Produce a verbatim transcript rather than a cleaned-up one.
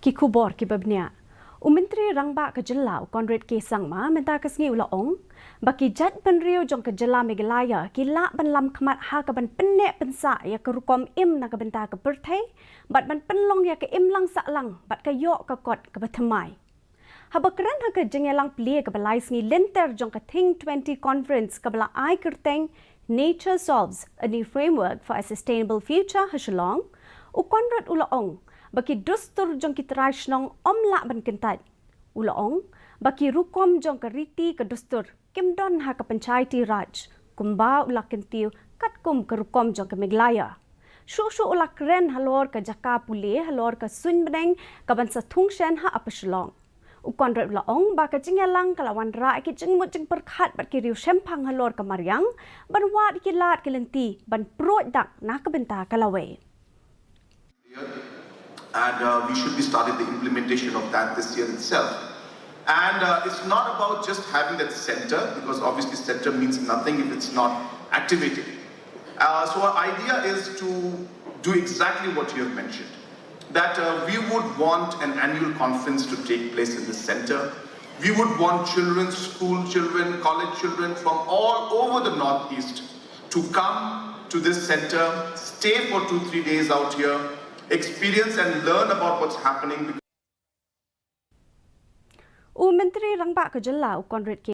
Ki khubor kiba bniah. U Myntri Rangbah ka Jylla u Conrad K Sangma mynta ka sngi u la ong ba ki jaitbynriew jong ka Jylla Meghalaya ki lah ban lam khmat ha kaban pynneh pynsah ïa ka rukom im na ka bynta ka pyrthei bad ban pynlong ïa ka imlang sahlang bad ka ïoh ka kot kaba thymmai. Haba kren ha ka jingïalang plie kaba lai sngi lynter jong ka Think twenty Conference kaba la ai kyrteng Nature Solves: A New Framework for a Sustainable Future ha Shillong, u Conrad u la ong ba ki dustur jong ki trai shnong ym lah ban kyntait. U la ong ba ki rukom jong ka riti ka dustur kim don ha ka Panchayati Raj, kumba u la kyntiew, katkum ka rukom jong ka Meghalaya. Shuh shuh u la kren halor ka jaka pule halor ka suiñ bneng kaban sa thung shen ha Upper Shillong. U Conrad u la ong ba ka jingïalang ka la wanrah ïa ki jingmut jingpyrkhat bad ki riewshemphang halor ka mariang ban wad ïa ki lad ki lynti ban pruid dak na ka bynta ka lawei. And uh, we should be starting the implementation of that this year itself. And uh, it's not about just having that center, because obviously center means nothing if it's not activated. Uh, so our idea is to do exactly what you have mentioned, that uh, we would want an annual conference to take place in the center. We would want children, school children, college children from all over the Northeast to come to this center, stay for two, three days out here, experience and learn about what's happening. U Myntri Rangbah ka Jylla u Conrad K